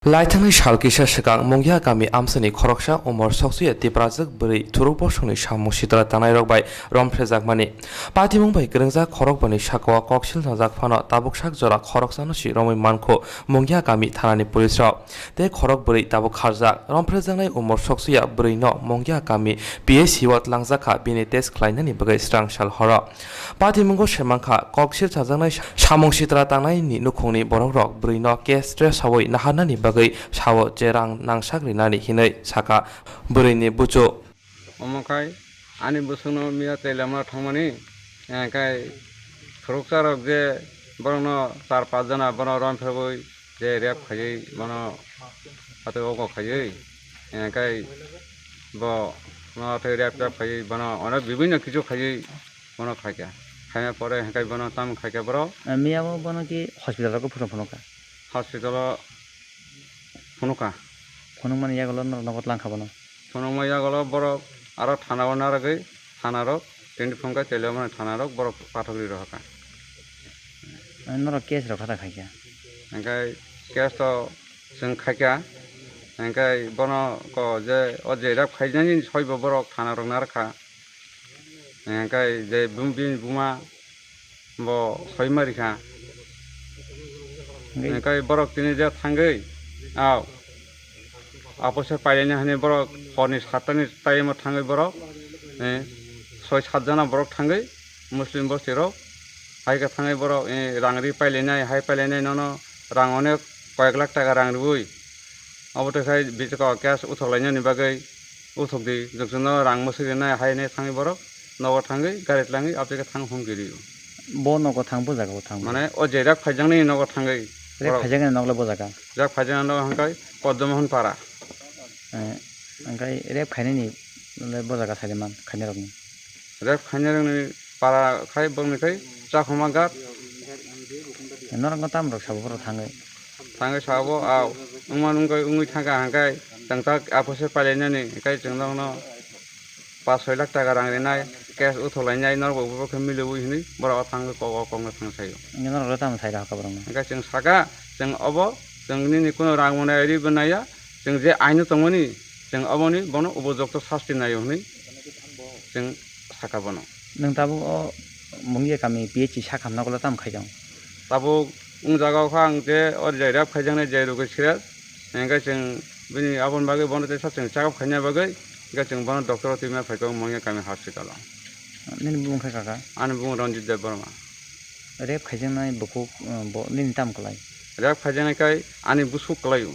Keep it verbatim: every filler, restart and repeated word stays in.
Laithangni sal kisa swkang Mungya kami amsani khoroksa umor soksuya Tiprajwk bwrwi thuruk bosongni samung sitra tangnairok bai romphrejakmani. Patimung bai kwrwngjak khorokbani sakao koksil rwngjak phano tabuk sak jora khoroksano si romwi mankho Mungya kami thanani police rok. Tei khorok bwrwi tabuk kharjak. Romphrejaknai umor soksuya bwrwino Mungya kami P H C o tlangjak kha bini test khlainani bagwi swrang sal horo. Patimungo semankha, koksil chajaknai samung sitra tangnaini nukhungni borokrok bwrwino case trace saui naharnani bagwi sao je rang nangsak rinani hinwi sakha bwrwini buchuk. Omo khai ani bwswkno miya tei lamano thangmani, eh, khai khoroksa rok je borokno char pas jona bono romphreui je rape khaiwi bono atwi ogo khaiwi, eh, khai bo no atwi rape rap khaiwi bono onek bibinno kichu khaiwi bono khaikha. Khaina pore hwnkhe bono tamo khaikha borok. Eh, miya bo bono ki hospital rogo phunuk phunuk kha? Hospital o phunuk kha. Phunuk mani yagulo norok nogo tlang kha bono? Phunukma yagulo borok aro thana o narwgwi thana rok tini phunukha tei lemani thana rok borok pathogri rohorkha. Ani norok case rok kha da khaikha? Hwnkhe case to chwng khaikha, hwnkhe bono ko je o je rape khainani soibo borok thana rok narwkha. Hwnkhe je bum-, bini buma bo soi ma rikha. Hwnkhe hwnkhe borok tini je thangwi, ah, apo se pailani hani borok horni sattani time o thangwi borok, eh, soi sat jona borok thangwi Muslim bosti rok hai khe thangwi borok, eh, rang ri pailainai, hai pailainai nono rang onek koyek lakh taka rang riui. Obo twi khai bisi kok case uthok lainani bagwi uthok di, jwkjwkno rang mwswi rinai hai hinwi thangwi borok nogo thangwi gari tlangwi aboni thang humki rio. Bo nogo thang, bo jaga bo thang? Mane o je rape khaijaknai nogo thangwi. Rape borok khaijaknai nog le bo jaga? Rape khaijaknai nog hwnkhai Padmamohon Para. Eh, hwnkhai rape khainani le bo jaga sai man khainai rokni? Rape khainai rokni para khai bongni khai Chakhoma Ghat. Norokno tamo rok sabo borok thangwi? Thangwi sabo, ah, wngma wngwi, wngwi thangkha hwnkhai chwng ta aphose pailainani, hwnkhai chwng nokno pas soi lakh taka rang rinai, case uthok lainai, norok bo khe miliui hinwi borok o thangwi kok o kokno thang saio. Hwnkhai norok le tamo sai rw kha borokno? Hwnkhai chwng saka, chwng obo, chwng nini kuno rang mwnai ri bo naiya, chwng je aino tongmani, chwng oboni bono upojukto sasti naio hinwi chwng saka bono. Nwng tabuk o Mungia kami P H C sakhamna ulo tamo khaijak? Tabuk wng jaga o kha ang je o je rape khaijaknai je rogwi serious, hingke chwng bini aboni bagwi bono teisa chwng check up khaina bagwi, hingke chwng bono doctor o twima phaikha Mungia kami hospital o. Nini bumung khe kaka? Ani bumung Ranjit Debbarma. Rape khaijaknai bukhuk, uh, bo nini tamo kwlai? Rape khaijaknai khai ani busu kwlaio.